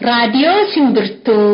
Raadiyoo Simbirtuu.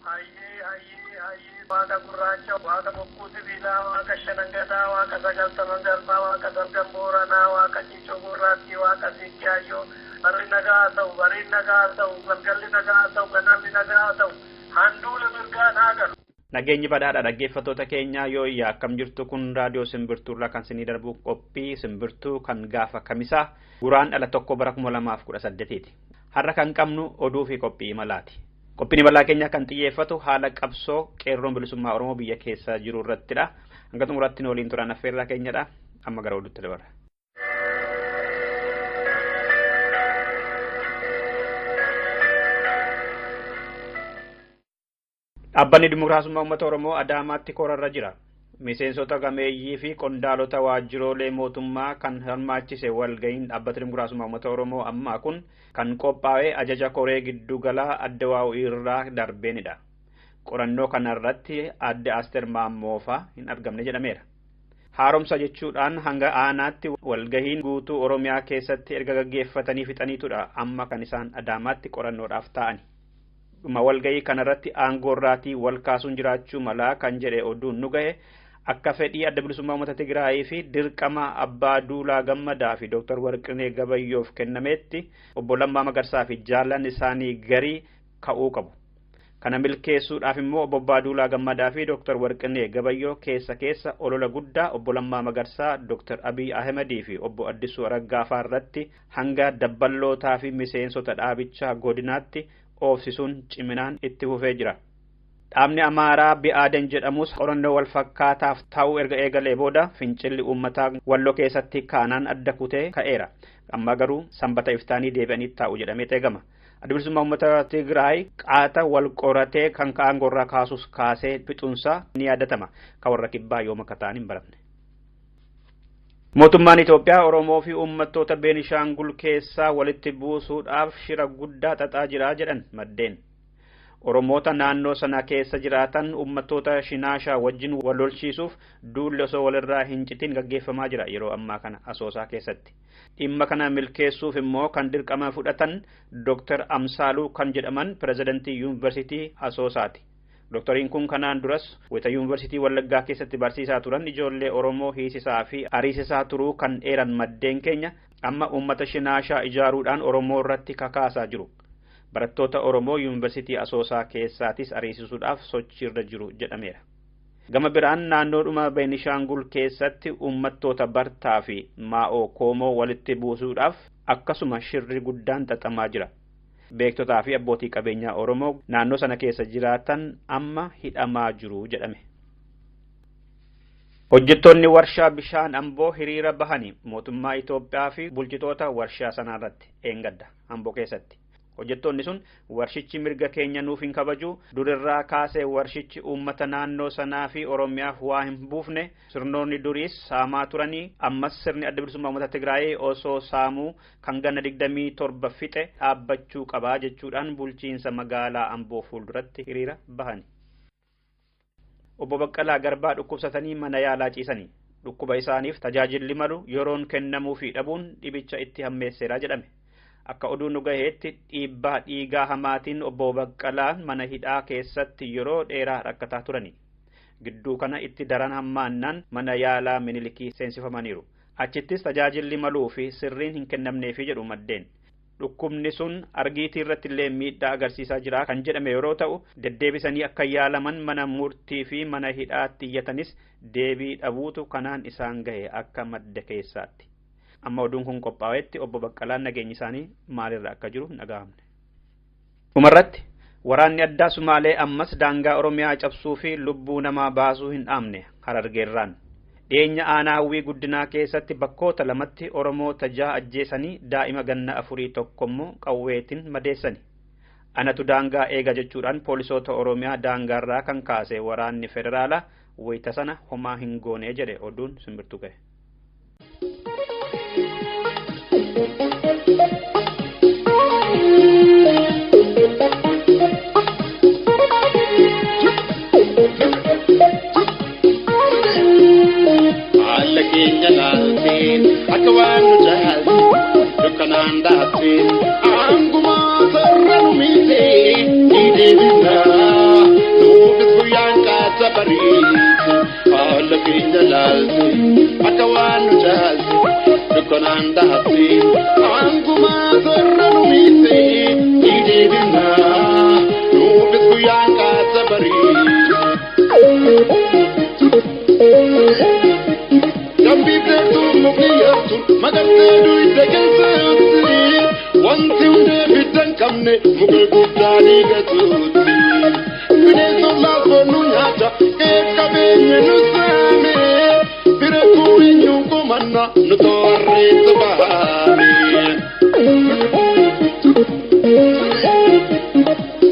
Hayyee hayyee hayyee waaqa gurraacha waaqa bokkuu sibiilaa waaqa shanangataa waaqa sagaltaman garbaa waaqa salgan booranaa waaqa ciicoo gurraattii waaqa siiqqaayyoo barri nagaa haa ta'u bariin nagaa haa ta'u galgalli nagaa haa ta'u ganamni nagaa haa ta'u handuula mirgaan haa galu. Nageenyi badhaadha dhaggeeffattoota keenyaa yoo iyya akkam jirtu kun raadiyoo simbirtuurraa kan sinii darbu qophii simbirtuu kan gaafa kamisaa guraan dhala tokko bara 2018ti. Har'a kan qabnu oduu fi qophii imalaati. Qophiin imalaa keenya kan xiyyeeffatu haala qabsoo qeerroon bilisummaa Oromoo biyya keessa jiru irrattidha. Hanga xumuraatti nu waliin turan affeerraa keenyadha. Amma gara oduutti dabarra. Dhaabbanni Dimokiraasummaa Uummata Oromoo Adaamaatti korarra jira. Miseensota gameeyyii fi qondaalota waajjiroolee mootummaa kan hirmaachise walga'iin dhaabbata Dimokiraasummaa Uummata Oromoo ammaa kun kan qophaa'e ajaja koree giddugalaa adda waa'uu irraa darbeenidha. Qorannoo kanarratti adde Asteer Maammoofaa hin argamne jedhameera. Haaromsa jechuudhaan hanga aanaatti walgahiin guutuu Oromiyaa keessatti erga gaggeeffatanii fixaniitudha amma kan isaan Adaamaatti qorannoodhaaf taa'ani. Dhuma walgahii kanarratti aangoorraatii wal kaasuun jiraachuu malaa kan jedhe oduun nu gahe akka fedhii adda bilisummaa uummata Tigraayii fi dirqama abbaa Duulaa Gammadaa fi Dooktar Warqinee Gabayyoof kennametti obbo Lammaa Magarsaa fi jaallan isaanii garii ka'uu qabu. Kana milkeessuudhaaf immoo obbo Abbaa Duulaa Gammadaa fi Dooktar Warqinee Gabayyoo keessa keessa olola guddaa obbo Lammaa Magarsaa, Dooktar Abiy Ahimedii fi obbo Addisuu Araggaafaa irratti hanga dabballootaa fi miseensota dhaabichaa godinaatti oofsisuun ciminaan itti fufee jira. Dhaabni Amaaraa Bi'aaden jedhamus qorannoo wal fakkaataaf ta'uu erga eegalee booda fincilli uummataa walloo keessatti kaanaan adda kutee ka'eera. Amma garuu sanbata iftaanii deebi'anii taa'u jedhamee eegama. Adda bilisummaa uummata Tigraay qaata wal qoratee kan aangorraa kaasus kaasee fixuunsaa ni yaadatama. Kan warra kibbaa yoom akka ta'an hin baramne. Mootummaan Itoophiyaa Oromoo fi uummattoota Beenishaangul keessaa walitti buusuudhaaf shira guddaa xaxaa jira jedhan maddeen. Oromoota naannoo sana keessa jiraatan uummattoota Shinaashaa wajjin wal lolchiisuuf duulli osoo walirraa hin citin gaggeeffamaa jira yeroo ammaa kana Asoosaa keessatti. Dhimma kana milkeessuuf immoo kan dirqama fudhatan Dooktar Amsaaluu kan jedhaman pirezidantii Yuunivarsiitii Asoosaati. Dooktoriin kun kanaan duras wayita Yuunivarsiitii Wallaggaa keessatti barsiisaa turan ijoollee Oromoo hiisisaa fi ariisisaa turuu kan eeran maddeen keenya amma uummata Shinaashaa ijaaruudhaan Oromoo irratti kakaasaa jiru. Barattoota Oromoo Yuunivarsiitii Asoosaa keessaatis ariisisuudhaaf sochiirra jiru jedhameera. Gama biraan naannoodhuma Beenishaangul keessatti uummattoota Bartaa fi Maa'oo Koomoo walitti buusuudhaaf akkasuma shirri guddaan xaxamaa jira. Beektotaa fi abbootii qabeenyaa Oromoo naannoo sana keessa jiraatan amma hidhamaa jiru jedhame. Hojjettoonni warshaa bishaan Amboo hiriira bahanii mootummaa Itoophiyaa fi bulchitoota warshaa sanaarratti eengadda Amboo keessatti. Hojjettoonni sun warshichi mirga keenya nuuf hin kabaju durirraa kaasee warshichi uummata naannoo sanaa fi Oromiyaaf waa hin buufne sirnoonni duriis saamaa turanii ammas sirni adda bilisummaa uummata Tigraayii osoo saamuu kan ganna 27 fixe dhaabbachuu qabaa jechuudhaan bulchiinsa magaalaa Amboo fuulduratti hiriira bahani. Obbo Baqqalaa Garbaa dhukkubsatanii mana yaalaa ciisanii dhukkuba isaaniif tajaajilli malu yeroon kennamuufii dhabuun dhibicha itti hammeesseera jedhame. Akka oduun nu gaheetti dhiibbaa dhiigaa hamaatiin obbo Baqqalaan mana hidhaa keessatti yeroo dheeraa rakkataa turani. Gidduu kana itti daran hammaannaan mana yaalaa Minilikii seensifamaniiru. Achittis tajaajilli maluu fi sirriin hin kennamneefi jedhu maddeen. Dhukkubni sun argiitii irratti illee miidhaa agarsiisaa jira kan jedhame yeroo ta'u deddeebisanii akka yaalaman mana murtii fi mana hidhaatti iyyatanis deebii dhabuutu kanaan isaan gahe akka madda keessaatti. Amma oduun kun qophaa'etti obbo Baqqalaan nageenyi isaanii maalirra akka jiru hin dhaga'amne. Dhumarratti waraanni addaa Sumaalee ammas daangaa Oromiyaa cabsuu fi lubbuu namaa baasuu hin dhaamne Harargeerraan. Dhiyeenya aanaa hawwii guddinaa keessatti bakkoota lamatti Oromoota ja'a ajjeesanii daa'ima ganna 4 tokkommoo qawweetiin madeessani. Anatu daangaa eega jechuudhaan poolisoota Oromiyaa daangaarraa kan kaase waraanni federaalaa wayita sana homaa hin goone jedhe oduun simbirtuu gahe. Haala keenya laaltee akka waan nu jaalte dukkanaan daattee aangumaa sarara nu miitee ni deebinaa nuufis guyyaan kaasa bariite. Haala keenya laaltee akka waan nu jaalte dukkanaan daattee aangumaa sarara nu miitee ni deebinaa nuufis guyyaan kaasa bariite. Dambii beektuu mukni yartu magartee duyda keessatti wanti hundee fidda hin qabne muka guddaa ni gatuutti. Bineensota laafoo nu nyaata qe'ee qabeenya nu saame bira kuunyuun kumanna nu toorreessa bahaame.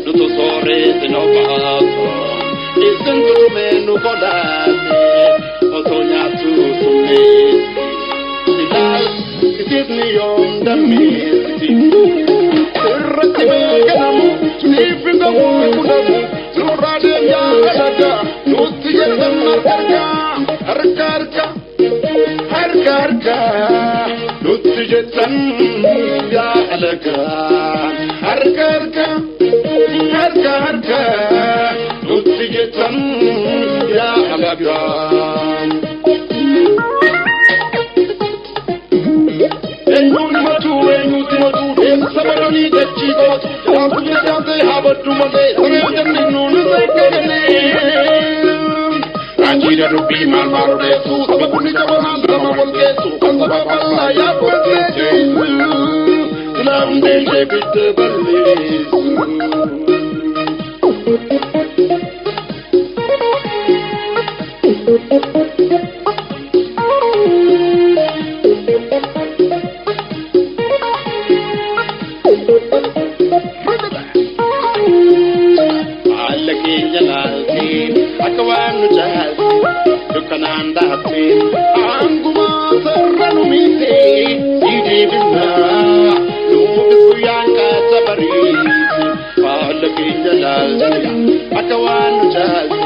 Nutu sooreessi nu baasu isin tutumee nu kolaase osoo nyaatu summeessi. Ilaal isiisni yoom dammeessiti. Irratti beekanamu siif hin gahu kunamu suuraa deemyaa alagaa nutti jedhan harka harka harka harka harka nutti jettan yaa alagaa harka harka harka harka nutti jettan yaa alagaa. Eenyuun himatu eenyuutti himatu deemsa badanii dachii qabatu jaartuu jaartee haa baddu malee saree jalli nuuni seeggannee. Raajii dubbii maal maal odeessu saba kunni jabanaan sama wal geessu kan saba bal'aa yaabbatee geessu silaa hundee ishee bitte balleessu. Haala keenya laaltee akka waan nu jaalte dukkanaan daattee aangumaa sarara nu miitee si deebinaa nuufis guyyaan kaasa bariite. Haala keenya laaltee akka waan nu jaalte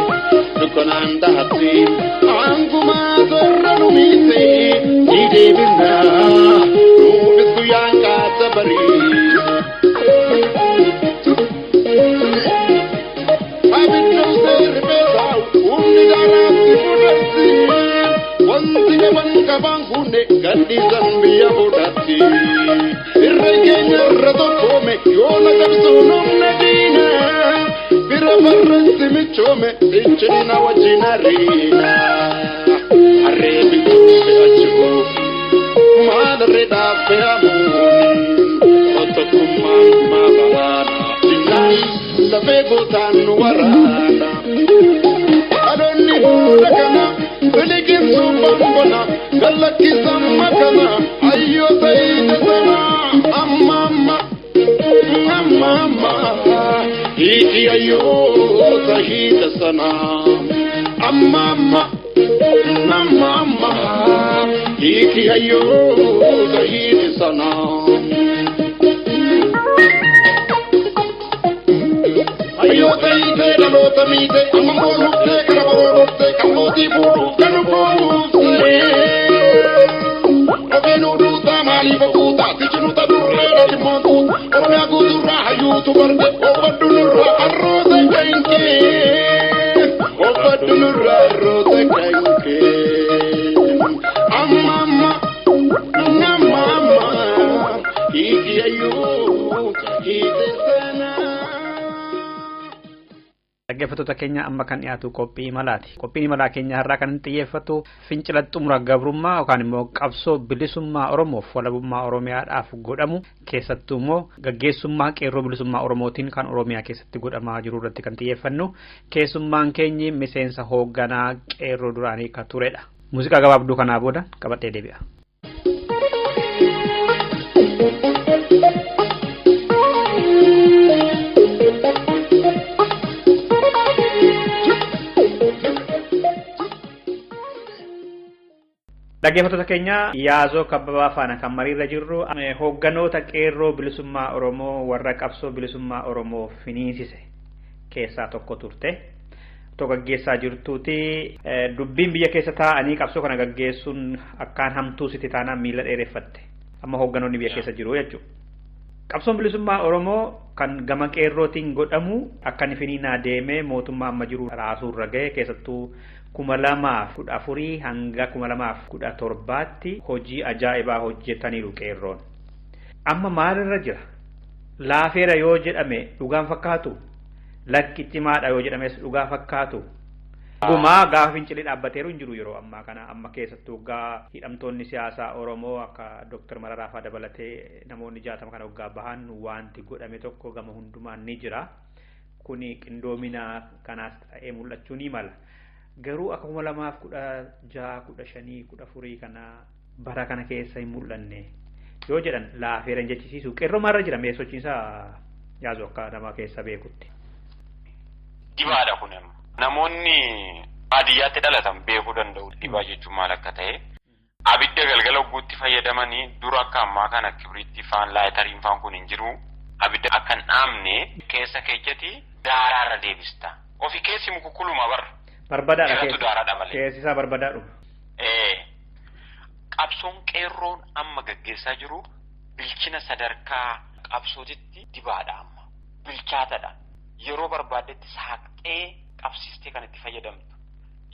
dukkanaan daattee aangumaa sarara nu miitee si deebinaa nuufis guyyaan kaasa bariite. Abidda seerri beekaa humni daaraatti fudhatti wanti qaban qabaan kunne gadhiisan biyya fudhatti. Irra keenya irra tokkoome yoona qabsuun humna diina bira farratti michoome ichinna wajjin hariina. Harree bituu fe'achuuf maal harree dhaaf fe'amuuni tokkummaan gumaa baana dinnaan lafee gootaan nu waraana. Dhaloonni hunda kana biliqimsuun bambana gallakkisan makana ayyoo ta'ee sana amma amma amma amma hiiki ayyoota hiika sana amma amma amma amma hiiki ayyoota hiiki sana. Ayyoota hiitee dhaloota miite amma mooluftee kana booluftee kan mootii fuudhuuf kan nu booluftee. Dhageen oduutaa maaliif okuutaa tichinuta durree dhadhimmoon tuuta Oromiyaa guutuurraa hayyuutu barte obbaddu nurraa harroota kankee obbaddu nurraa harroota kankee. Amma amma amma amma hiiki ayyoota hiite sana. Dhaggeeffattoota keenya amma kan dhiyaatu qophii imalaati. Qophiin imalaa keenya har'aa kan inni xiyyeeffatu fincila xumura gabrummaa yookaan immoo qabsoo bilisummaa Oromoof walabummaa Oromiyaadhaaf godhamu keessattuu immoo gaggeessummaa qeerroo bilisummaa Oromootiin kan Oromiyaa keessatti godhamaa jiru irratti kan xiyyeeffannu keessummaan keenyi miseensa hoogganaa qeerroo duraanii kan turedha. Muuziqaa gabaabduu kanaa booda qabadhee deebi'a. Dhaggeeffattoota keenya Yaazoo Kabbabaa faana kan mariirra jirru hoogganoota qeerroo bilisummaa Oromoo warra qabsoo bilisummaa Oromoo finiisise keessaa tokko turte. Gaggeessaa jirtuuti. Dubbiin biyya keessa taa'anii qabsoo kana gaggeessuun akkaan hamtuu sitti taanaan miila dheereffatte. Amma hoogganoonni biyya keessa jiru jechuudha. Qabsoon bilisummaa Oromoo kan gama qeerrootiin godhamu akka inni finiinaa deemee mootummaa amma jiru raasuurra gahe keessattuu 2014 hanga 2017tti hojii ajaa'ibaa hojjetaniiru qeerroon. Amma maalirra jira? Laafeera yoo jedhame dhugaan fakkaatu? Lakki cimaadha yoo jedhames dhugaa fakkaatu? Dhugumaa gaafa fincilee dhaabbateeru hin jiru yeroo ammaa kana amma keessattuu waggaa hidhamtoonni siyaasaa Oromoo akka Dooktar Mararaa fa'aa dabalatee namoonni 60 kana waggaa bahan wanti godhame tokko gama hundumaan ni jira. Kuni qindoomina kanaas ta'ee mul'achuu ni mala. Garuu akka 2016, 15, 14 kana bara kana keessa hin mul'anne yoo jedhan laafeera hin jechisiisu. Qeerroo maalirra jira mee sochiinsaa Yaazoo akka nama keessa beekutti? Dibaadha kun amma. Namoonni baadiyyaatti dhalatan beekuu danda'u dibaa jechuun maal akka ta'e. Abidda galgala guutti fayyadamanii dura akka ammaa kana kibriitti faan laayitariin faan kun hin jiru. Abidda akka hin dhaamne keessa keechatti daaraarra deebista. Ofi keessi mukukkuluma bara. Barbadaadha Dhiiratu daaraadha malee. Keessi isaa barbadaadhuma. Qabsoon qeerroon amma gaggeessaa jiru bilchina sadarkaa qabsootitti dibaadha amma. Bilchaatadha. Yeroo barbaaddetti saaqxee qabsiistee kan itti fayyadamtu.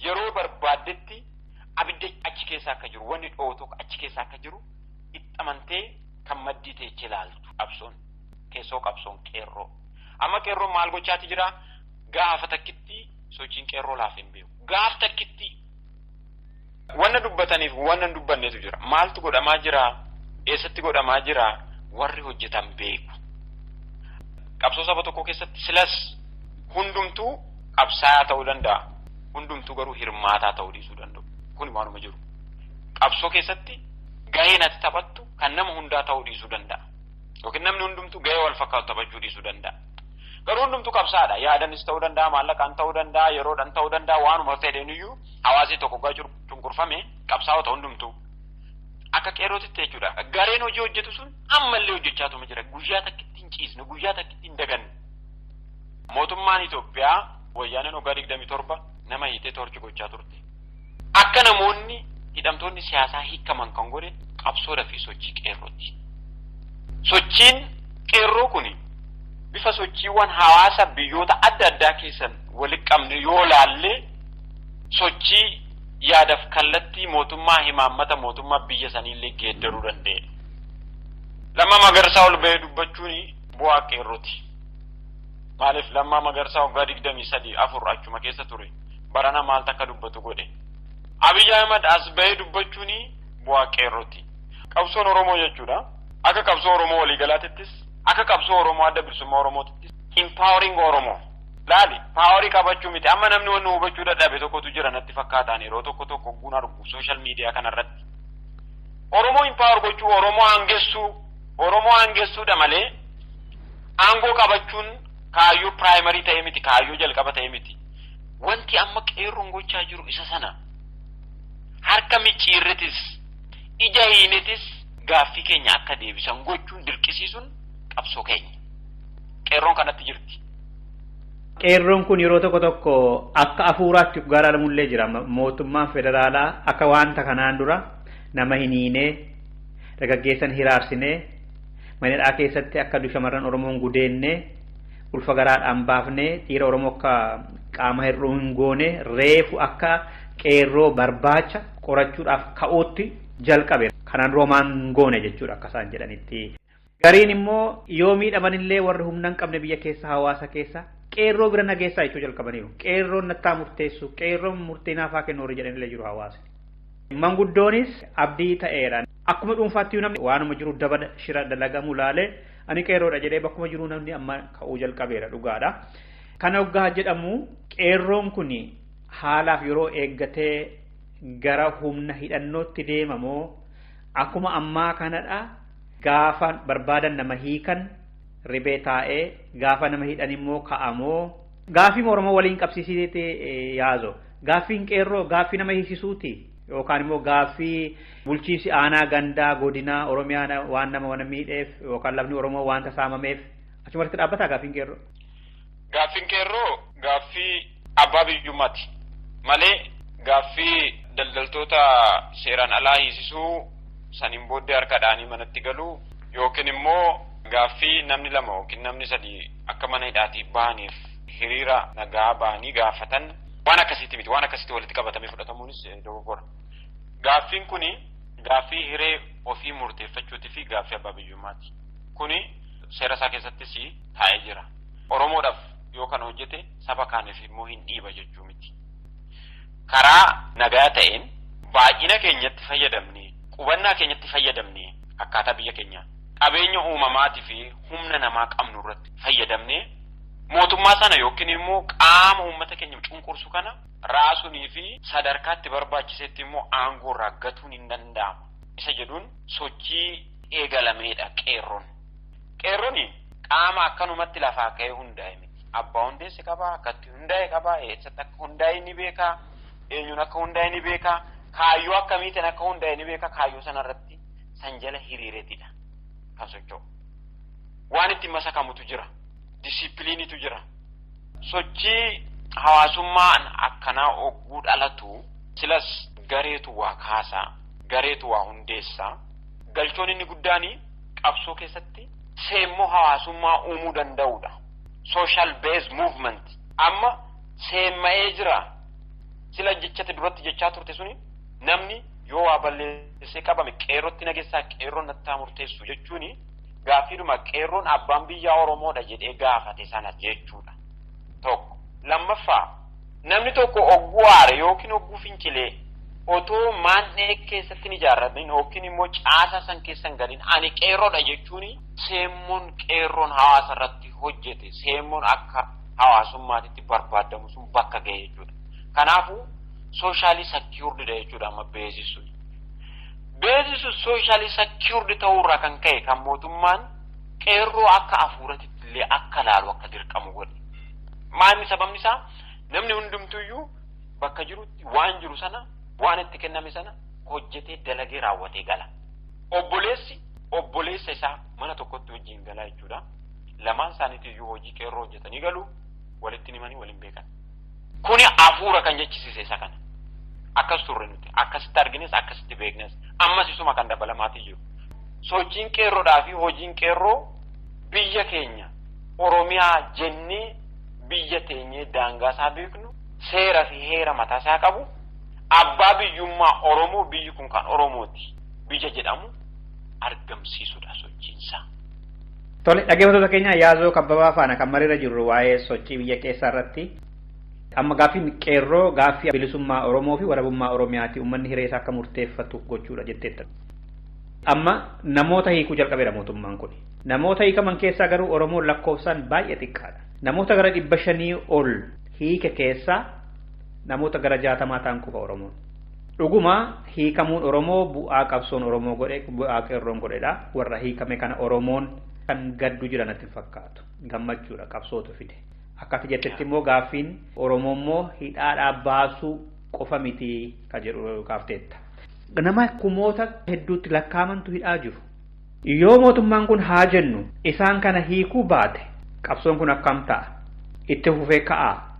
Yeroo barbaaddetti abidda achi keessa akka jiru, wanni dho'u tokko achi keessa akka jiru itti amantee kan maddii teechee ilaaltu qabsoon. Keessoo qabsoon qeerroo. Amma qeerroon maal gochaati jira? Gaafa takkitti sochiin qeerroo laafee hin beeku. Gaafa takkitti wanna dubbataniif wanna hin dubbannetu jira. Maaltu godhamaa jira? Eessatti godhamaa jira? Warri hojjetan beeku. Qabsoo saba tokko keessatti silas hundumtuu qabsaa'aa ta'uu danda'a. Hundumtuu garuu hirmaataa ta'uu dhiisuu danda'u. Kun waanuma jiru. Qabsoo keessatti gaheen ati taphattu kan nama hundaa ta'uu dhiisuu danda'a. Yookiin namni hundumtuu gahee wal fakkaatu taphachuu dhiisuu danda'a. Garuu hundumtuu qabsaa'aadha. Yaadanis ta'uu danda'a, maallaqaan ta'uu danda'a, yeroodhaan ta'uu danda'a, waanuma fedheen iyyuu hawaasni tokko gaa cunqurfame qabsaa'ota hundumtuu. Akka qeerrootitti jechuudha. Gareen hojii hojjetu sun ammallee hojjechaatuma jira. Guyyaa takkitti hin ciisne, guyyaa takkitti hin daganne. Mootummaan Itoophiyaa wayyaaneen waggaa 27 nama hiitee toorchi gochaa turte. Akka namoonni hidhamtoonni siyaasaa hiikaman kan godhe qabsoodhaa fi sochii qeerrooti. Sochiin qeerroo kuni bifa sochiiwwan hawaasa biyyoota adda addaa keessan walitti qabne yoo laalle sochii yaadaaf kallattii mootummaa himaammata mootummaa biyya saniillee geeddaruu danda'e. Lammaa Magarsaa ol bahee dubbachuun bu'aa qeerrooti. Maaliif Lammaa Magarsaa waggaa 23 4 achuma keessa ture barana maal takka dubbatu godhe. Abiyyi Ahimad as bahee dubbachuun bu'aa qeerrooti. Qabsoon Oromoo jechuudha. Akka qabsoo Oromoo waliigalaatittis akka qabsoo Oromoo adda bilisummaa Oromootittis empowering Oromoo. Laali powerii qabachuu miti amma namni wanni hubachuu dadhabe tokkotu jira natti fakkaataan yeroo tokko tokko guun argu social media kanarratti. Oromoo empower gochuu Oromoo aangessuu Oromoo aangessuudha malee aangoo qabachuun kaayyoo primary ta'e miti kaayyoo jalqaba ta'e miti. Wanti amma qeerroon gochaa jiru isa sana. Harka micciirritis ija hiinetis gaaffii keenya akka deebisan gochuun dirqisiisuun qabsoo keenya. Qeerroon kanatti jirti. Qeerroon kun yeroo tokko tokko akka afuuraatti garaaramullee jira. Mootummaan federaalaa akka wanta kanaan dura nama hin hiinee dargaggeessan hiraarsinee manadhaa keessatti akka shamarran Oromoon gudeennee ulfa garaadhaan baafnee dhiira Oromoo akka qaama hir'uu hin goone reefu akka qeerroo barbaacha qorachuudhaaf ka'uutti jalqabe. Kanaan roomaan goone jechuudha akka isaan jedhanitti. Gariin immoo yoo miidhamanillee warri humna hin qabne biyya keessa hawaasa keessa qeerroo bira nageessaa jechuu jalqabaniiru. Qeerroon nattaa murteessu, qeerroon murtii naafaa kennu warri jedhanillee jiru hawaasni. Manguddoonis abdii ta'eera. Akkuma dhuunfaatti namni waanuma jiru daba shira dalagamu laalee ani qeerroodha jedhee bakkuma jiru namni amma ka'uu jalqabeera dhugaadha. Kana hoggaa jedhamu qeerroon kun haalaaf yeroo eeggatee gara humna hidhannootti deemamoo akkuma ammaa kanadha gaafa barbaadan nama hiikan ribee taa'ee gaafa nama hidhan immoo ka'amoo gaaffii Oromoo waliin qabsiisite Yaazo gaaffiin qeerroo gaaffii nama hiisisuuti yookaan immoo gaaffii bulchiinsi aanaa gandaa godinaa Oromiyaa waan nama waan miidheef yookaan lafni Oromoo waan saamameef achumatti dhaabbataa gaaffiin qeerroo. Gaaffiin qeerroo gaaffii abbaa biyyummaati malee gaaffii daldaltoota seeraan alaa hiisisuu, saniin booddee harka dha'anii manatti galuu, yookiin immoo gaaffii namni lama yookiin namni sadi akka mana hidhaatii bahaniif hiriira nagaa bahanii gaafatan waan akkasiitti miti. Waan akkasiitti walitti qabatamee fudhatamuunis dogoggora. Gaaffiin kuni gaaffii hiree ofii murteeffachuutii fi gaaffii abbaa biyyummaati. Kuni seera isaa keessattis taa'ee jira. Oromoodhaaf yoo kana hojjete saba kaaniif immoo hin dhiiba jechuu miti. Karaa nagaa ta'een baay'ina keenyatti fayyadamne, qubannaa keenyatti fayyadamne, akkaataa biyya keenya qabeenya uumamaatii fi humna namaa qabnu irratti fayyadamne, mootummaa sana yookiin immoo qaama uummata keenya cunqursu kana raasuunii fi sadarkaatti barbaachisetti immoo aangoo irraa gatuun hin danda'ama. Isa jedhuun sochii eegalameedha qeerroon. Qeerroon qaama akkanumatti lafaa ka'ee hundaa'e miti. Abbaa hundeesse qabaa, akkatti hundaa'e qabaa, eessatti akka hundaa'e ni beekaa, eenyuun akka hundaa'e ni beekaa, kaayyoo akkamiitiin akka hundaa'e ni beekaa, kaayyoo sanarratti san jala hiriireetidha kan socho'u. Waan ittiin masakamutu jira. Disipiliinitu jira. Sochii hawaasummaan akkanaa ogguu dhalatu silas gareetu waa kaasaa, gareetu waa hundeessaa. Galchoon inni guddaan qabsoo keessatti seemmoo hawaasummaa uumuu danda'udha. Social base movement. Amma seemma'ee jira. Sila jechate duratti jechaa turte suni, namni yoo waa balleessee qabame qeerrootti nageessaa, qeerroon nattaa murteessu jechuuni gaaffiidhuma qeerroon abbaan biyyaa Oromoodha jedhee gaafate sana jechuudha. Tokko. Lammaffaa, namni tokko ogguu aare yookiin ogguu fincilee otoo maannee keessatti hin ijaarramin yookiin immoo caasaa san keessa hin galin ani qeerroodha jechuun seemmoon qeerroon hawaasa irratti hojjete, seemmoon akka hawaasummaatitti barbaadamu sun bakka ga'e jechuudha. Kanaafuu socially secured jechuudha amma base sun. Base sun socially secured ta'uurraa kan ka'e kan mootummaan qeerroo akka hafuuratitti illee akka laalu akka dirqamu godhe. Maalni sababni isaa? Namni hundumtuyyuu bakka jirutti waan jiru sana, waan itti kenname sana hojjetee, dalagee, raawwatee gala. Obboleessi obboleessa isaa mana tokkotti wajjin galaa jechuudha. Lamaan isaaniitu hojii qeerroo hojjetanii galu, walitti himanii waliin beekan. Kuni hafuura kan jechisiise isa kana. Akkas turre nuti, akkasitti argines, akkasitti beeknes, ammas isuma kan dabalamaatii jiru. Sochiin qeerroodhaa fi hojiin qeerroo biyya keenya Oromiyaa jennee biyya teenyee daangaa isaa beeknu, seera fi heera mataa isaa qabu, abbaa biyyummaa Oromoo, biyyi kun kan Oromooti biyya jedhamu argamsiisudha sochiinsaa. Tole, dhaggeeffattoota keenya, Yaazoo Kabbabaa faana kan mariirra jirru waa'ee sochii biyya keessaa irratti. Amma gaaffiin qeerroo gaaffii bilisummaa Oromoo fi walabummaa Oromiyaati, uummanni hiree isaa akka murteeffatu gochuudha jetteetta. Amma namoota hiikuu jalqabeera mootummaan kun. Namoota hiikaman keessaa garuu Oromoon lakkoofsaan baay'ee xiqqaadha. Namoota gara 500 ol hiike keessaa namoota gara 60 ta'an qofa Oromoon. Dhuguma hiikamuun Oromoo bu'aa qabsoon Oromoo godhe, bu'aa qeerroon godhedha. Warra hiikame kana Oromoon kan gaddu jira natti fakkaatu. Gammachuudha, qabsootu fide. Akkati jettetti immoo gaaffiin Oromoo immoo hidhaadhaa baasuu qofa miti ka jedhu kaafteetta. Nama kumoota hedduutti lakkaamantu hidhaa jiru. Yoo mootummaan kun, haa jennu, isaan kana hiikuu baate, qabsoon kun akkam ta'a? Itti fufee ka'aa.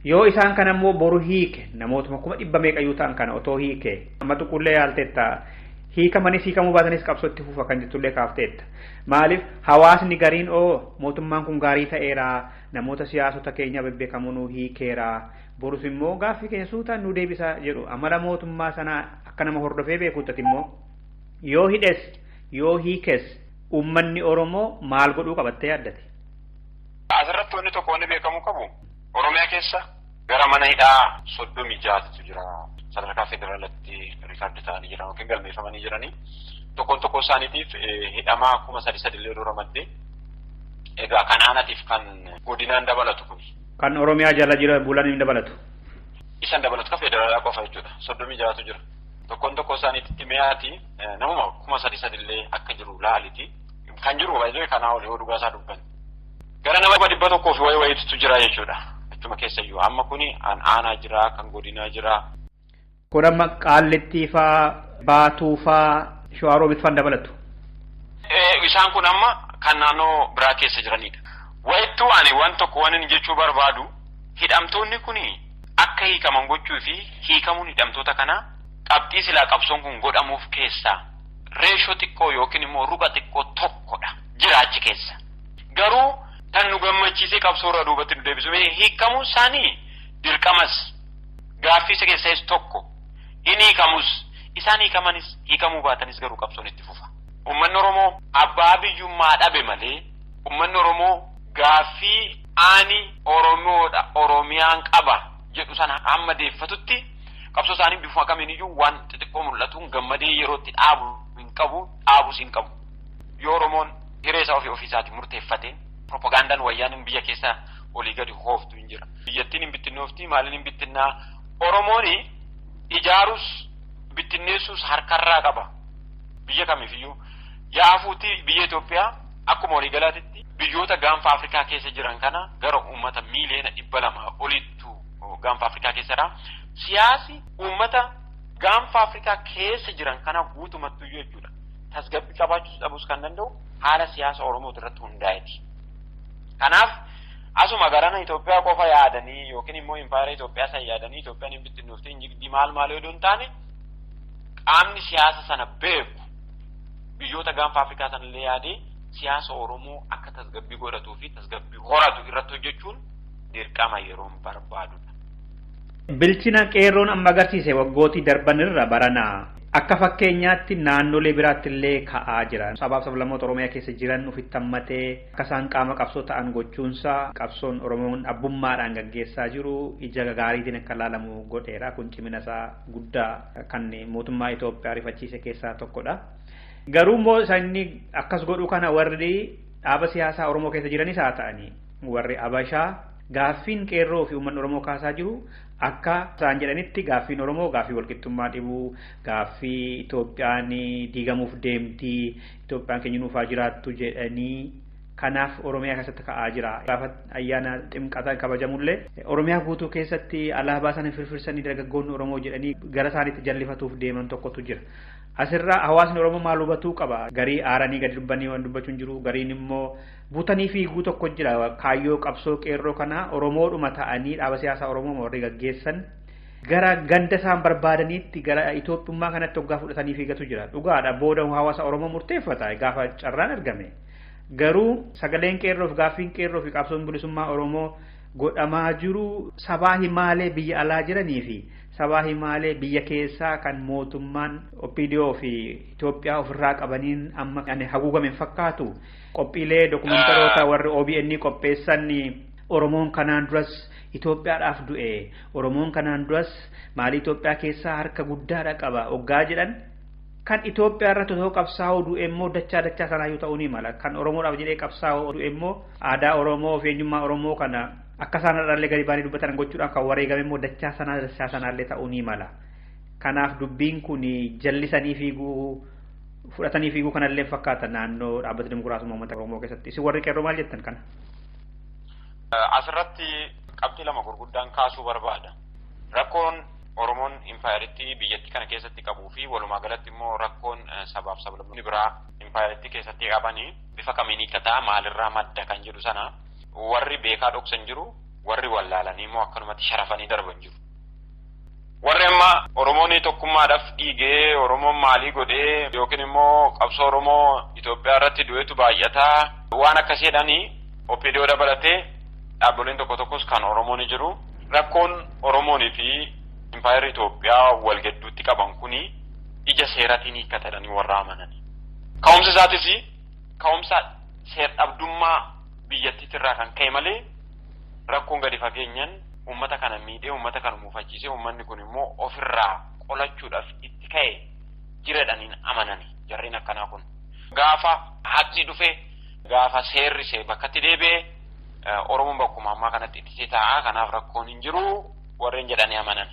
Yoo isaan kana immoo boru hiike, namootuma 100,000 meeqayyuu ta'an kana otoo hiike, amma tuqullee yaalteetta, hiikamanis hiikamuu baatanis qabsoo itti fufa kan jettullee kaafteetta. Maaliif hawaasni gariin oo mootummaan kun gaarii ta'eera, namoota siyaasota keenya bebbeekamoo nuu hiikeera, borus immoo gaaffii keenya suutaan nu deebisa jedhu. Amala mootummaa sanaa akka nama hordofee beekuuttati immoo yoo hidhes yoo hiikes uummanni Oromoo maal godhuu qabattee yaaddate? Asirratti wanni tokko wanni beekamuu qabu, Oromiyaa keessa gara mana hidhaa 36tu jira. Sadarkaa federaalatti record ta'anii jiran yookiin galmeeffamanii jiranii. Tokkoon tokko isaaniitiif hidhamaa 3000 illee dura maddee. Egaa kan aanaatiif kan godinaan dabalatu kun. Kan Oromiyaa jala jira bulan hin dabalatu. Isan dabalatu kan federaalaa qofa jechuudha. 36tu jira. Tokkoon tokko isaaniitti mi'aati namuma 3000 illee akka jiru laaliti. Kan jiru baay'ee kanaa ol yoo dhugaa isaa dubban. Gara nama 100 fi wayii wayiitu jira jechuudha. Achuma keessa iyyuu amma kuni an aanaa jira, kan godinaa jira. Kun amma Qaallittii faa, Baatuu faa, Shawaroobit faan dabalatu. Isaan kun amma kan naannoo biraa keessa jiranidha. Wayittuu ani waan tokko waan inni jechuu barbaadu, Hidhamtoonni kun akka hiikaman gochuu fi hiikamuun hidhamtoota kanaa qabxii silaa qabsoon kun godhamuuf keessaa reeshoo xiqqoo yookiin immoo ruqa xiqqoo tokkodha jiraachi keessa. Garuu tan nu gammachiisee qabsoo irraa duubatti nu deebisu hiikamuun isaanii dirqamas gaaffii isa keessaas tokko hin hiikamus isaan hiikamanis hiikamuu baatanis garuu qabsoon itti fufa. Uummanni Oromoo abbaa biyyummaa dhabe malee uummanni Oromoo gaaffii ani Oromoodha Oromiyaan qaba jedhu sana hamma deeffatutti qabsoo isaanii bifuma kamiiniyyuu waan xixiqqoo mul'atuun gammadee yeroo itti dhaabu hin qabu dhaabus hin qabu. Yoo Oromoon hiree isaa ofii ofii isaatii murteeffate propagandaan wayyaaniin biyya keessa olii gadi hooftu hin jira. Biyyattiin hin bittinnoofti maaliin hin bittinnaa Oromoon ijaarus bittinneessuus harkarraa qaba. Biyya kamiifiyyuu yaafuuti biyya Itoophiyaa akkuma waliigalaatitti biyyoota gaanfa Afrikaa keessa jiran kana gara uummata miiliyoona 200 olittu gaanfa Afrikaa keessadha. Siyaasi uummata gaanfa Afrikaa keessa jiran kana guutumattuyyuu jechuudha. Tasgabbii qabaachuus dhabuus kan danda'u haala siyaasa Oromoo irratti hundaa'eeti. Kanaaf asuma garana Itoophiyaa qofa yaadanii yookiin immoo impaayera Itoophiyaa san yaadanii Itoophiyaan hin bittinnoofte hin jigdii maal maal yoo hin taane qaamni siyaasa sana beeku biyyoota gaanfa Afrikaa sanallee yaadee siyaasa Oromoo akka tasgabbii godhatuu fi tasgabbii horatu irratti hojjechuun dirqama yeroon barbaadudha. Bilchina qeerroon amma agarsiise waggootii darbanirra baranaa akka fakkeenyaatti naannolee biraatti illee ka'aa jira. Sabaaf sablammoota Oromiyaa keessa jiran ofitti hammatee akka isaan qaama qabsoo ta'an gochuunsaa qabsoon Oromoon abbummaadhaan gaggeessaa jiru ija gaariitiin akka ilaalamu godheera. Kun cimina isaa guddaa kan mootummaa Itoophiyaa rifachiise keessaa tokkodha. Garuu immoo inni akkas godhu kana warri dhaaba siyaasaa Oromoo keessa jiranis haa ta'anii warri Abashaa gaaffiin qeerroo fi uummanni Oromoo kaasaa jiru akka isaan jedhanitti gaaffiin Oromoo gaaffii walqixxummaa dhibuu, gaaffii Itoophiyaan diigamuuf deemtii, Itoophiyaan keenya nuufaa jiraattu jedhanii kanaaf Oromiyaa keessatti ka'aa jira. Gaafa ayyaana ximqataa kabajamullee Oromiyaa guutuu keessatti alaabaa sana firfirsanii dargaggoonni Oromoo jedhanii gara isaaniitti jallifatuuf deeman tokkotu jira. Asirraa hawaasni Oromoo maal hubatuu qaba? Garii aaranii gadi dubbanii waan dubbachuun jiru, gariin immoo butanii fiiguu tokko jira. Kaayyoo qabsoo qeerroo kana Oromoodhuma ta'anii dhaaba siyaasaa Oromoo warri gaggeessan gara ganda isaan barbaadaniitti gara Itoophiyummaa kanatti hoggaa fudhatanii fiigatu jira. Dhugaadha booda hawaasa Oromoo murteeffata gaafa carraan argame. Garuu sagaleen qeerroo fi gaaffiin qeerroo fi qabsoon bilisummaa Oromoo godhamaa jiru sabaa himaalee biyya alaa jiranii fi sabaa himaalee biyya keessaa kan mootummaan OPDO fi Itoophiyaa ofirraa qabaniin amma ani haguugame hin fakkaatu. Qophiilee dokumenteroota warri OBN qopheessan Oromoon kanaan duras Itoophiyaadhaaf du'e, Oromoon kanaan duras maalii Itoophiyaa keessaa harka guddaadha qaba hoggaa jedhan kan Itoophiyaa irratti otoo qabsaa'uu du'e immoo dachaa dachaa sanaayyuu ta'uu ni mala. Kan Oromoodhaaf jedhee qabsaa'uu du'e immoo aadaa Oromoo fi eenyummaa Oromoo kana akka isaan irraallee gadi baanii dubbatan gochuudhaan kan wareegame immoo dachaa sanaa dachaa sanaallee ta'uu ni mala. Kanaaf dubbiin kun jallisanii fiiguu fudhatanii fiiguu kanallee fakkaata naannoo dhaabbata dimokiraasummaa uummata Oromoo keessatti. Isin warri qeerroo maal jettan kana? Asirratti qabxii lama gurguddaan kaasuu barbaada. Rakkoon Oromoon impaayeritti biyyattii kana keessatti qabuu fi walumaa galatti immoo rakkoon sabaaf sablammoonni biraa impaayeritti keessatti qabanii bifa kamiin hiikkataa maalirraa madda kan jedhu sana warri beekaa dhoksan jiru, warri wallaalanii immoo akkanumatti sharafanii darban jiru. Warri amma Oromoon tokkummaadhaaf dhiigee Oromoon maalii godhee yookiin immoo qabsoo Oromoo Itoophiyaa irratti du'etu baay'ataa waan akkasii jedhanii OPDO dabalatee dhaabbileen tokko tokkos kan Oromoon jiru. Rakkoon Oromoonii fi impaayerri Itoophiyaa wal gidduutti qaban kuni ija seeratiin hiikkatanii warra amanani. Ka'umsi isaatis ka'umsa seer-dhabdummaa biyyattiitirraa kan ka'e malee rakkoon gadi fageenyaan uummata kana miidhee uummata kana muufachiisee uummanni kun immoo ofirraa qolachuudhaaf itti ka'e jiredhaniin amanani jarreen akkanaa kun. Gaafa haqni dhufe gaafa seerri see bakkatti deebi'e Oromoon bakkuma ammaa kanatti ittisee taa'a kanaaf rakkoon hin jiru warreen jedhanii amanan.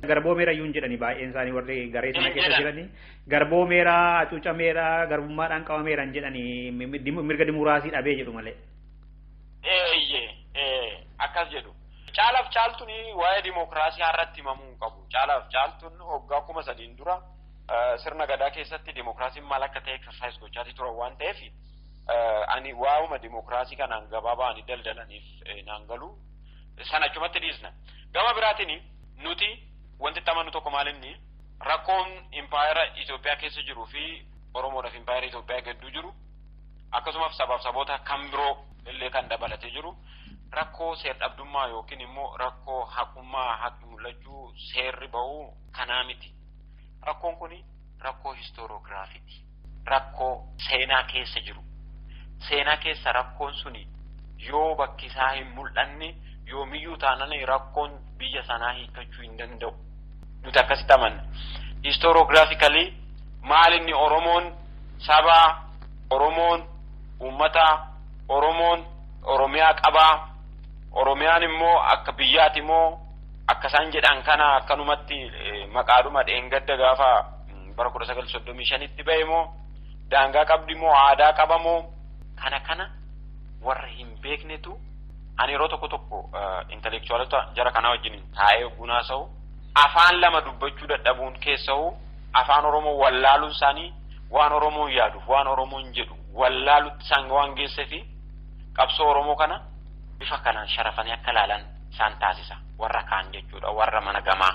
Garboomeera iyyuu hin jedhani baay'een isaanii warri garee sana keessa jirani. Garboomeera, hacuucameera, garbummaadhaan qabameera hin jedhani mirga dimokiraasii dhabee jedhu malee. Eeyyee akkas jedhu. Caalaaf caaltuun waa'ee dimokiraasii har'atti himamuu hin qabu. Caalaaf caaltuun waggaa 3000 dura sirna gadaa keessatti dimokiraasiin maal akka ta'e exercise gochaatii turan waan ta'eef ani waa'uma dimokiraasii kanaan gabaabaa ani daldalaniif naan galu. Sana achumatti dhiisna. Gama biraatiin nuti wanti itti amannu tokko maalinni rakkoon impaayera Itoophiyaa keessa jiruu fi Oromoodhaaf impaayera Itoophiyaa gidduu jiru akkasumas sabaaf saboota kan biroo illee kan dabalatee jiru rakkoo seer-dhabdummaa yookiin immoo rakkoo haqummaa haqni mul'achuu seerri bahuu kanaa miti. Rakkoon kun rakkoo histoorogiraafiiti. Rakkoo seenaa keessa jiru. Seenaa keessa rakkoon suni yoo bakki isaa hin mul'anne yoomiyyuu taanaan rakkoon biyya sanaa hiikkachuu hin danda'u. Nuti akkasitti amanna. Histoorogiraafikalii maal inni Oromoon saba, Oromoon uummata, Oromoon Oromiyaa qabaa, Oromiyaan immoo akka biyyaati immoo akka isaan jedhan kana akkanumatti maqaadhuma dheengadda gaafa bara 1935tti ba'e moo daangaa qabdi moo aadaa qaba moo kana warra hin beeknetu ani yeroo tokko tokko intelektuwaalota jara kanaa wajjin taa'ee gunaasa'u afaan lama dubbachuu dadhabuun keessa'u afaan Oromoo wallaaluun isaanii waan Oromoon yaaduuf waan Oromoon jedhu wallaalutti isaan waan geessee fi qabsoo Oromoo kana bifa kanaan sharafanii akka ilaalan isaan taasisa warra kaan jechuudha warra mana gamaa.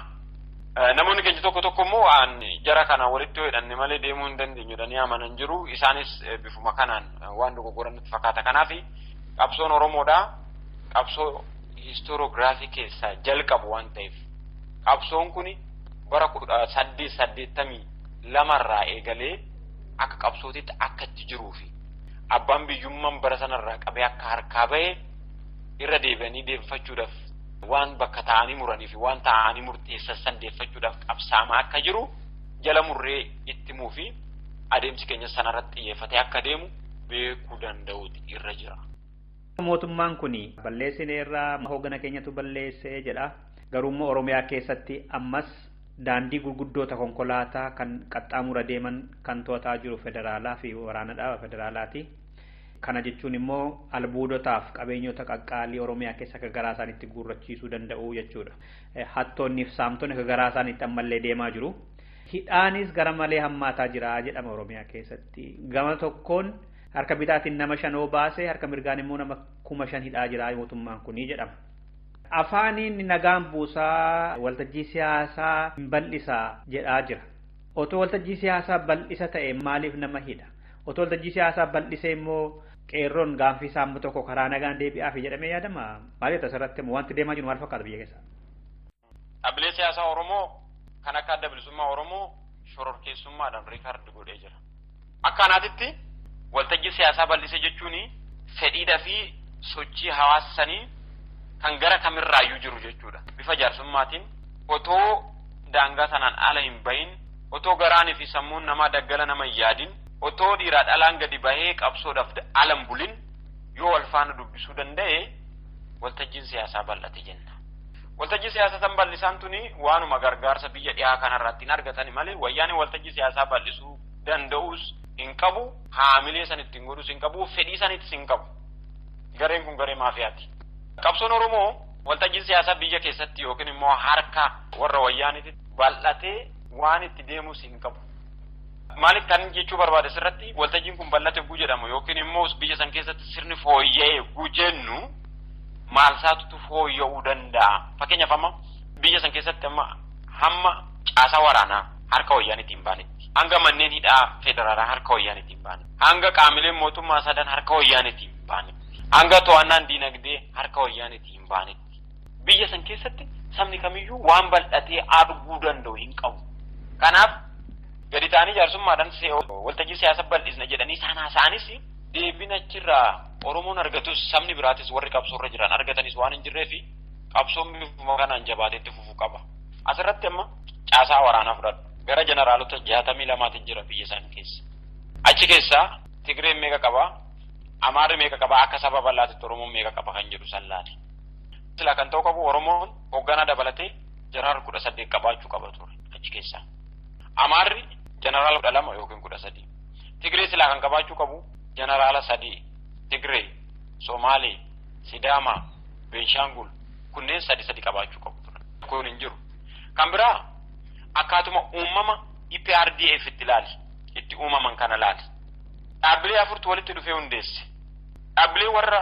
Namoonni keenya tokko tokko immoo waan jara kana walitti hidhanne malee deemuu hin dandeenyu jedhanii amanan jiru. Isaanis bifuma kanaan waan dogoggoran natti fakkaata. Kanaaf qabsoon Oromoodhaa qabsoo histooroogiraafii keessaa jalqabu waan ta'eef qabsoon kun bara 1882 irraa eegalee akka qabsootitti akka itti jiruu fi abbaan biyyummaan bara sanarraa qabee akka harkaa bahee irra deebi'anii deeffachuudhaaf waan bakka taa'anii muranii fi waan taa'anii murteessan san deeffachuudhaaf qabsaamaa akka jiru jala murree itti himuu fi adeemsi keenya sanarratti xiyyeeffatee akka deemu beekuu danda'uuti irra jira. Mootummaan kun balleessineerraa hoogana keenyatu balleessee jedha. Garuu immoo Oromiyaa keessatti ammas daandii gurguddoota konkolaataa kan qaxxaamura deeman kan to'ataa jiru federaalaa fi waraanadha federaalaati. Kana jechuun immoo albuudotaaf qabeenyota qaqqaalii Oromiyaa keessa akka garaa isaaniitti guurrachiisuu danda'u jechuudha. Hattoonni fi saamtonni akka garaa isaaniitti ammallee deemaa jiru. Hidhaanis gara malee hammaataa jira jedhama Oromiyaa keessatti. Gama tokkoon harka bitaatiin nama 5 baasee harka mirgaan immoo nama 5,000 hidhaa jira mootummaan kunii jedhama. Afaaniin nagaan buusaa waltajjii siyaasaa hin bal'isaa jedhaa jira. Otoo waltajjii siyaasaa bal'isa ta'e maaliif nama hidha? Otoo waltajjii siyaasaa bal'isee immoo qeerroon gaanfi saammu tokko karaa nagaan deebi'aaf jedhamee yaadama. Maaliif asirratti immoo wanti deemaa jiru maal fakkaata biyya keessa? Dhaabbilee siyaasaa Oromoo kan akka Adda Bilisummaa Oromoo shororkeessummaadhaan riikaard godhee jira. Akka kanaatitti waltajjii siyaasaa bal'isee jechuun fedhiidhaa fi sochii hawaasa sanii kan gara kamirraayyuu jiru jechuudha. Bifa jaarsummaatiin otoo daangaa sanaan ala hin bahin, otoo garaanii fi sammuun namaa daggala nama hin yaadin, otoo dhiiraa dhalaan gadi bahee qabsoodhaaf ala hin bulin yoo wal faana dubbisuu danda'e waltajjiin siyaasaa bal'ate jenna. Waltajjii siyaasaa san bal'isaan tuni waanuma gargaarsa biyya dhiyaa kanarratti hin argatani malee wayyaanee waltajjii siyaasaa bal'isuu danda'uus hin qabu, haamilee san ittiin godhuus hin qabu, fedhii sanittis hin qabu. Gareen kun garee maafiyaati. Qabsoon Oromoo waltajjiin siyaasaa biyya keessatti yookiin immoo harka warra wayyaaniitti bal'atee waan itti deemus hin qabu. Maaliif kan jechuu barbaade sirratti waltajjiin kun bal'ate guu jedhamu yookiin immoo biyya san keessatti sirni fooyya'ee guu jennu maal isaatu fooyya'uu danda'a. Fakkeenyaaf amma biyya san keessatti amma hamma caasaa waraanaa harka wayyaaniitti hin baanetti, hanga manneen hidhaa federaalaa harka wayyaaniitti hin baanetti, hanga qaamileen mootummaa sadan harka wayyaaniitti hin baanetti, hanga to'annaan diinagdee harka wayyaaniitti hin baanetti. Biyya san keessatti sabni kamiyyuu waan bal'atee arguu danda'u hin qabu. Kanaaf gadi ta'anii jaarsummaadhaan waltajjii siyaasaa bal'isna jedhanii isaan haasa'anis deebiin achirraa Oromoon argatus sabni biraatis warri qabsoorra jiran argatanis waan hin jirree fi qabsoon bifuma kanaan jabaateetti fufuu qaba. Asirratti amma caasaa waraanaa fudhadhu. Gara jeneraalota 62 jira biyya isaan keessa. Achi keessaa Tigreen meeqa qabaa? Amaarri meeqa qabaa? Akka saba bal'aatitti Oromoon meeqa qaba kan jedhu sallaali. Silaa kan ta'u qabu Oromoon hoogganaa dabalatee jeneraal 18 qabaachuu qaba ture achi keessaa. Amaarri jeneraal 12 yookiin 13. Tigree silaa kan qabaachuu qabu jeneraala 3. Tigree, Somaalee, Sidaamaa, Beenshaangul kunneen 3 qabaachuu qabu ture. Kun hin jiru. Kan biraa akkaatuma uumama EPRDF itti ilaali. Itti uumaman kana ilaali. Dhaabbilee 4 walitti dhufee hundeesse. Dhaabbilee warra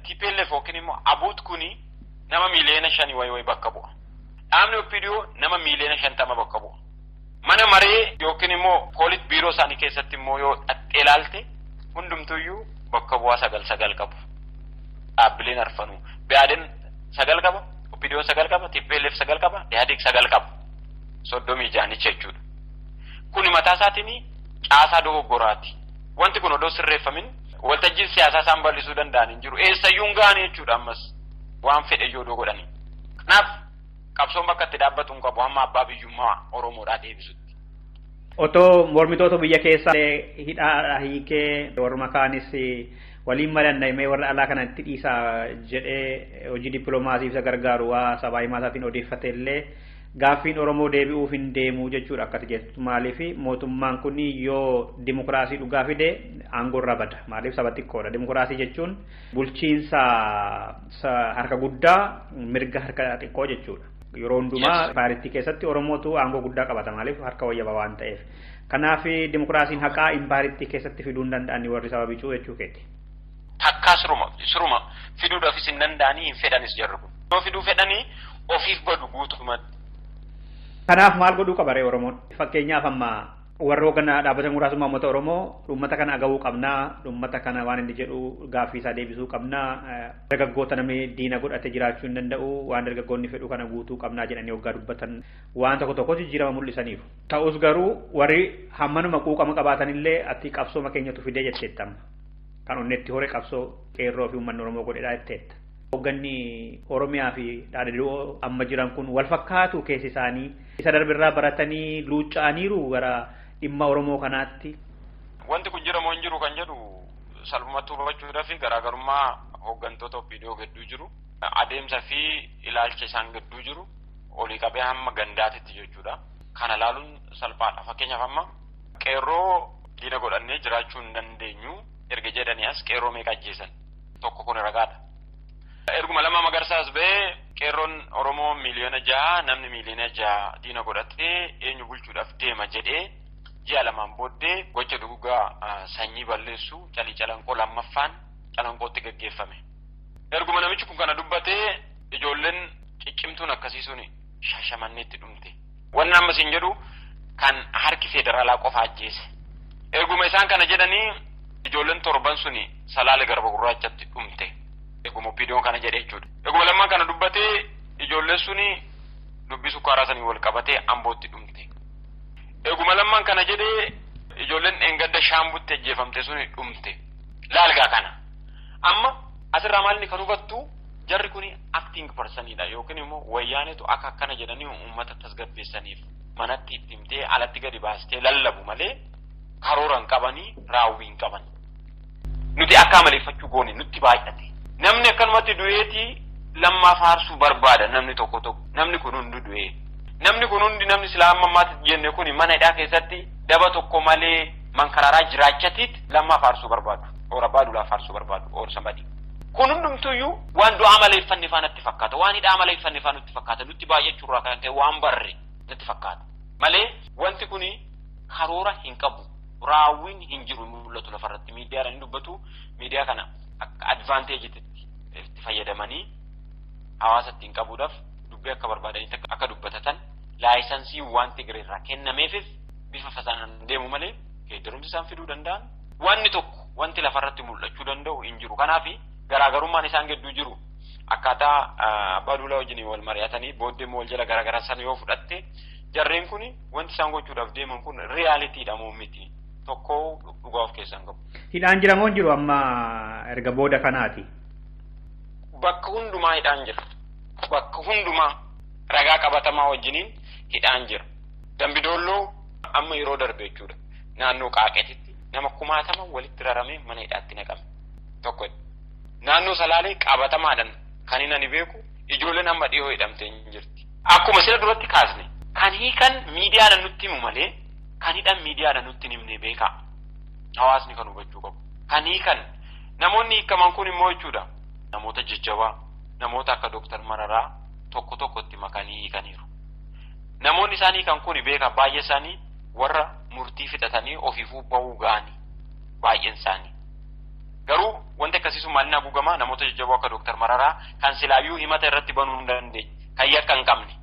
TPLF yookiin immoo ABUT kuni Nama 5 miiliyoona wayi wayi bakka bu'a. Dhaabni OPDO nama 50 miiliyoona bakka bu'a. Mana maree yookiin immoo poolit biiroo isaanii keessatti immoo yoo dhaxxee ilaalte, hundumtuyyuu bakka bu'aa sagal sagal qabu. Dhaabbileen arfanuu. BADN sagal qaba, OPDO sagal qaba, TPLF sagal qaba, IHADIG sagal qaba. 36nicha jechuudha. Kuni mataa isaatiin caasaa dogoggoraati. Wanti kun odoo sirreeffamin waltajjiin siyaasaa isaan bal'isuu danda'an hin jiru. Eessayyuu hin ga'an jechuudha ammas waan fedhe iyyuu odoo godhanii. Kanaaf qabsoon bakka itti dhaabbatu hin qabu hamma abbaa biyyummaa Oromoodhaa deebisutti. Otoo mormitoota biyya keessaa hidhaa hiikee, warra kaanis waliin mari'annee warra alaa kana itti dhiisaa jedhee hojii dippiloomaasiif isa gargaaru waa sabaa himaa isaatiin odeeffate illee, gaaffiin Oromoo deebi'uuf hin deemu jechuudha akkati jettu. Maaliif? Mootummaan kun yoo dimokiraasii dhugaa fide aangoo irraa bada. Maaliif? Saba xiqqoodha. Dimokiraasii jechuun bulchiinsa harka guddaa, mirga harka xiqqoo jechuudha. Yeroo hundumaa paartii keessatti Oromootu aangoo guddaa qabata. Maaliif? Harka wayyaba waan ta'eef. Kanaaf dimokiraasiin haqaa impaayiritti keessatti fiduu hin danda'ani warri saba bicuu jechuu keeti. Takkaa siruma siruma fiduudhaafis hin danda'anii, hin fedhanis jarri kun. Yoo fiduu fedhanii ofiif badu guutumatti. Kanaaf maal godhuu qaba ree Oromoon? Fakkeenyaaf, amma warra hoogganaa dhaabbata muraasummaa uummata Oromoo, uummata kana agahuu qabnaa, uummata kana waan inni jedhu gaaffii isaa deebisuu qabnaa, dargaggoota namni diina godhate jiraachuu hin danda'u, waan dargaggoonni fedhu kana guutuu qabnaa jedhanii waggaa dubbatan waan tokko tokko jijjiirama mul'isaniiru. Ta'us garuu warri hammanuma quuqama qabaatanillee ati qabsooma keenyatu fidee jetteetta amma. Kan onnetti hore qabsoo qeerroo fi uummanni Oromoo godhedhaa jetteetta. Hoogganni Oromiyaa fi dhaadhiloo amma jiran kun wal fakkaatu, keessi isaanii isa darbirraa baratanii luucca'aniiru gara dhimma Oromoo kanaatti. Wanti kun jira moo hin jiru kan jedhu salphumatti hubachuudhaaf, garaagarummaa hooggantoota OPDO gidduu jiru, adeemsa fi ilaalcha isaan gidduu jiru olii qabee hamma gandaatitti jechuudha. Kana laaluun salphaadha. Fakkeenyaaf, amma qeerroo diina godhannee jiraachuu hin dandeenyu erga jedhanii as qeerroo meeqa ajjeesan? Tokko kun ragaadha. Erguma Lammaa Magarsaas ba'ee qeerroon Oromoo 6 miiliyoona, namni 6 miiliyoona diina godhatee eenyu bulchuudhaaf deema jedhee, ji'a 2n booddee gocha dugugaa sanyii balleessuu Calii Calanqoo lammaffaan Calanqootti gaggeeffame. Erguma namichi kun kana dubbatee ijoolleen ciccimtuun akkasii suni Shaashamanneetti dhumte. Wanni amma isin jedhu kan harki federaalaa qofa ajjeese. Erguma isaan kana jedhanii ijoolleen torban suni Salaale Garba Gurraachatti dhumte. Erguma OPDOn kana jedhe jechuudha. Erguma Lammaan kana dubbatee ijoolleen suni dubbii sukkaaraa sanii wal qabatee Ambootti dhumte. Erguma Lammaan kana jedhee ijoolleen dheengadda Shaambutti ajjeefamte suni dhumte. Laalgaa kana. Amma asirraa maalni kan hubattu, jarri kuni acting personidha yookiin immoo wayyaanetu akka akkana jedhanii uummata tasgabbeessaniif manatti itti himtee alatti gadi baastee lallabu malee karoora hin qabanii, raawwii hin qaban. Nuti akka amaleeffachuu goone nutti baay'ate. Namni akkanumatti du'eetii Lammaa faarsuu barbaada namni tokko tokko. Namni kun hundi du'ee. Namni kun hundi, namni silaa amma ammaatti jenne kun, mana hidhaa keessatti daba tokko malee mankaraaraa jiraachatiit Lammaa faarsuu barbaadu. Or Abbaa Duulaa faarsuu barbaadu. Or somebody. Kun hundumtuyyuu waan du'aa maleeffanne faa natti fakkaata. Waan hidhaa maleeffanne faa nutti fakkaata. Nutti baay'achuurraa kan ka'e waan barre natti fakkaata. Malee wanti kuni karoora hin qabu. Raawwiin hin jiru, mul'atu lafarratti. Miidiyaadhaan hin dubbatu. Miidiyaa kana akka advantageitti itti fayyadamanii hawaasa ittiin qabuudhaaf dubbii akka barbaadanitti akka dubbatatan licensii waan Tigiree irraa kennameefif bifa fasanaan deemu malee geeddarumsi isaan fiduu danda'an wanni tokko, wanti lafarratti mul'achuu danda'u hin jiru. Kanaaf garaagarummaan isaan gidduu jiru akkaataa Abbaa Duulaa wajjin wal mari'atanii booddee immoo wal jala garaagaraa sana yoo fudhatte, jarreen kun wanti isaan gochuudhaaf deeman kun realitydha moo miti, tokko dhugaa of keessaa hin qabu. Hidhaan jira moo hin jiru amma erga booda kanaati? Bakka hundumaa hidhaan jira. Bakka hundumaa ragaa qabatamaa wajjiniin hidhaan jira. Dambidoolloo amma yeroo darbe jechuudha. Naannoo Qaaqetitti nama kumaatama walitti raramee mana hidhaatti naqame. Tokko. Naannoo Salaalee qabatamaadhaan kan hin ani beeku ijoolleen amma dhiyoo hidhamtee hin jirti. Akkuma sila duratti kaasne, kan hiikan miidiyaadhaan nutti himu malee kan hidhan miidiyaadhaan nutti hin himne, beekaa. Hawaasni kan hubachuu qabu. Kan hiikan, namoonni hiikaman kun immoo jechuudha, namoota jajjabaa, namoota akka Dooktar Mararaa tokko tokkotti makanii hiikaniiru. Namoonni isaan hiikan kun, beekaa, baay'ee isaanii warra murtii fixatanii ofiifuu bahuu ga'anii baay'een isaanii. Garuu wanti akkasii Wanti akkasii sun maaliin haguugamaa? Namoota jajjaboo akka Dooktar Mararaa kan silaayyuu himata irratti banuu hin dandeenye, kan yakka hin qabne,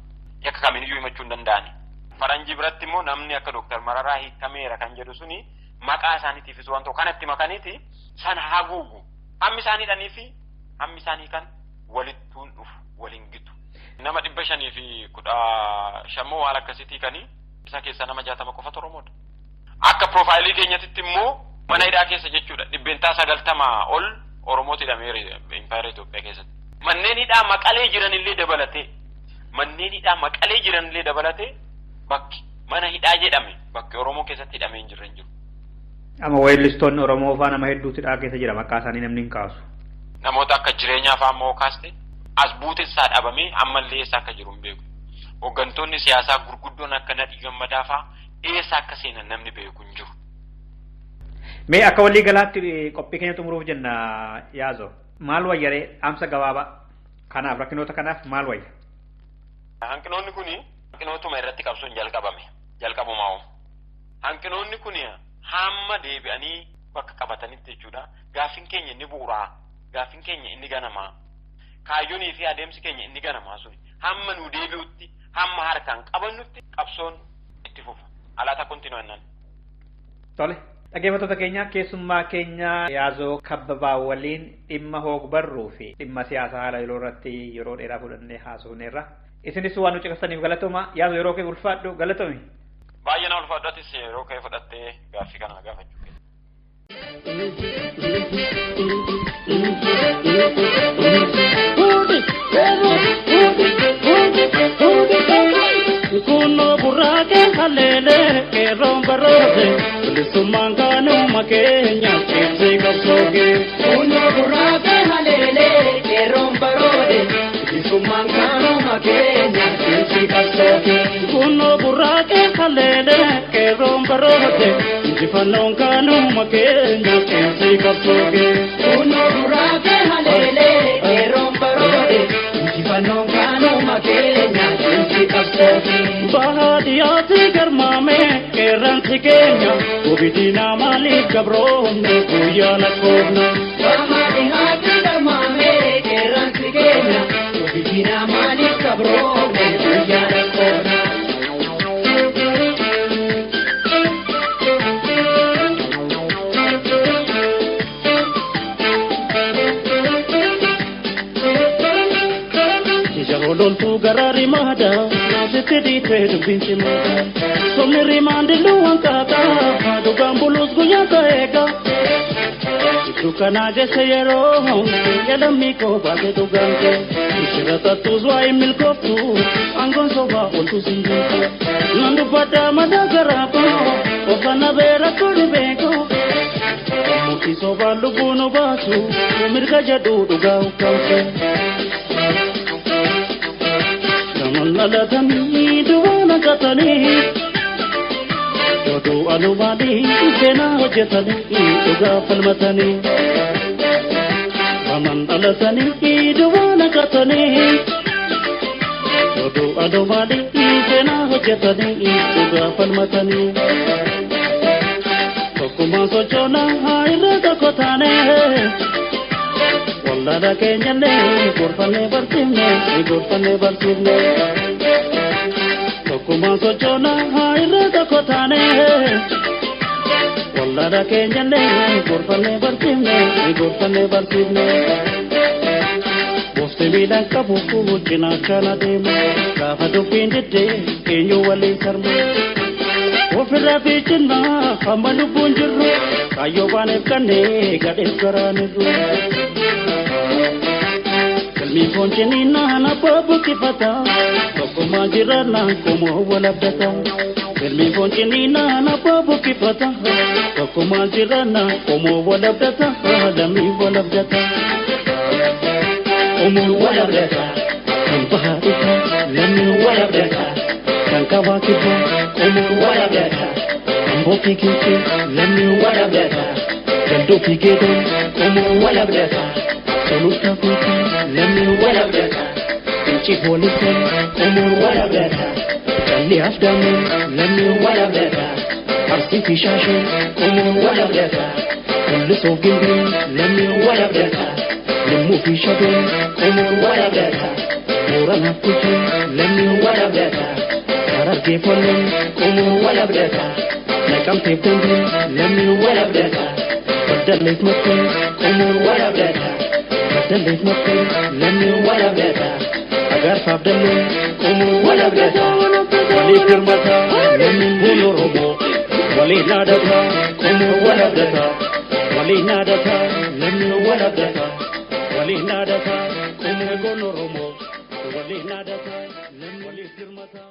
yakka kamiiniyyuu himachuu hin danda'ani. Faranjii biratti immoo namni akka Dooktar Mararaa hiikameera kan jedhu suni maqaa isaaniitiifis waan ta'u kanatti makaniiti san haguugu. Hammi isaanii hidhanii fi hammi isaanii kan walittuun dhufu waliin gitu. Nama 515 waan akkasiitii kanii isa keessaa nama 60 qofatu Oromoodha. Akka profile keenyatitti immoo mana hidhaa keessa jechuudha 90% ol Oromooti hidhameera impaayera Itoophiyaa keessatti. Manneen hidhaa Maqalee jiranillee dabalatee, manneen hidhaa Maqalee jiranillee dabalatee, bakki mana hidhaa jedhame bakki Oromoo keessatti hidhamee hin jirre hin jiru. Amma weellistoonni Oromoo faa nama hedduutu hidhaa keessa jira, maqaa isaanii namni hin kaasu. Namoota akka Jireenyaa fa'aa immoo kaaste, as buutessaa dhabamee ammallee eessa akka jiru hin beeku. Hooggantoonni siyaasaa gurguddoon akka Nadhii Gammadaa fa'aa eessa akka seenan namni beeku hin jiru. Mee akka walii galaatti qophii keenya xumuruuf jenna, Yaazo. Maal wayyaree, dhaamsa gabaabaa kanaaf, rakkinoota kanaaf maal wayya? Hanqinoonni kuni hanqinootuma irratti qabsoon jalqabame jalqabumaa. Hanqinoonni kuni hamma deebi'anii bakka qabatanitti jechuudha. Gaaffiin keenya inni bu'uuraa, gaaffiin keenya inni ganamaa, kaayyoonii fi adeemsi keenya inni ganamaa suni hamma nu deebi'utti, hamma harkaan qabannutti qabsoon itti fufa. Alaata continuannaan. Tole. Dhaggeeffattoota keenya, keessummaa keenya Yaazoo Kabbabaa waliin dhimma hoogbarruu fi dhimma siyaasaa haala yeroo irratti yeroo dheeraa fudhannee haasofneerra. Isinis waan nu caqasaniif galatooma. Yaazoo, yeroo kee ulfaadhu, galatomi. Baay'ee na ulfaadhu, atis yeroo kee fudhattee gaaffii kana gaafachuu kee. Kunoo burraaqee haleelee qeerroon baroote, bilisummaan kaanuma keenya, cimsii qabsoogee. Kunoo burraaqee haleelee qeerroon baroode, bilisummaan kaanuma keenya, cimsii qabsoogee. Kunoo burraaqee haleelee qeerroon baroote, injifannoon kaanuma keenya, cimsii qabsoogee. Kunoo burraaqee haleelee qeerroon baroode, injifannoon kaanuma keenya, cimsii qabsoogee. Baadiyyaatti garmaame qeerransi keenya, obidiinaa maaliif gabroomne guyyaa lakkoofna. Baadiyyaatti garmaame qeerransi keenya, obidiinaa maaliif gabroomne guyyaa lakkoofna. Ija hololtuu gara rimaadha, sitti dhiitee dubbiin cimaadha. Somni rimaan dilluu hanqaaqa, dhugaan bulus guyyaa ta'eega. Gidduu kanaa geesse yeroo lammii koo baatee dhugaan kee. Ishira tattuus waa'ee milkooftu, aangoon sobaa oltu siin beeku. Nan dubbadhaa mataa garaa koo, obsa beera koo beeku. Mukti sobaa lubbuu nu baasu, mirga jedhu dhugaa ukkaamse. Namoonni dhalatanii duwwaa naqatanii, oduu alumaanii seenaa hojjetanii dhugaa falmatanii. Namoonni dhalatanii duwwaa naqatanii, oduu alumaanii seenaa hojjetanii dhugaa falmatanii. Tokkummaan sochoonaa irra tokko taanee. Wallala keenyallee gorfannee barsiifne, gorfannee barsiifne. Tokkummaan sochoonaa irra tokko taane. Wallala keenyallee gorfannee barsiifne, gorfannee barsiifne. Bofti miidhaan qabu cinaacha na deema. Gaafa dubbiin diddee eenyu waliin sarma. Ofirraa fiichinnaa hamma lubbuun jirru, kaayyoo baaneef kannee gadheef garaanirru. Galmi foon ciniinnaan abbaa buqqifata, tokkummaa jiraannaan qomoo wal abdata. Galmi foon ciniinnaan abbaa buqqifata, tokkummaa jiraannaan qomoo wal abdata, lammii wal abdata. Qomoo wal abdata, kan bahaa dhufa, lammii wal abdata. Kan kabaa kibbaa, qomoo wal abdata. Amboo fi Gincii, lammii wal abdata. Galdoo fi Geedoo, qomoo wal abdata. Sulultaa fi lammii wal abdata. Fincii Walisoo, qomoo wal abdata. Callee Afdaamee, lammii wal abdata. Arsii fi Shaashee, qomoo wal abdata. Mul'isuuf gimbiin lammiin wal abdata. Limmuu fi shaduun qomoon wal abdata. Booranaaf Gujiin lammiin wal abdata. Harargee folloon qomoon wal abdata. Naqamteef Dambiin lammiin wal abdata. Baddalleef Mattuun qomoon wal abdata. Baddalleef Mattuun lammiin wal abdata. Agaarfaaf Dalluun qomoon wal abdata. Waliif dirmata lammiin goon Oromoo. Waliin dhaadata qomoon wal abdata. Waliin dhaadata lammiin wal abdata. Waliin dhaadata qomoon goon Oromoo. Waliin dhaadata lammiin waliif dirmata.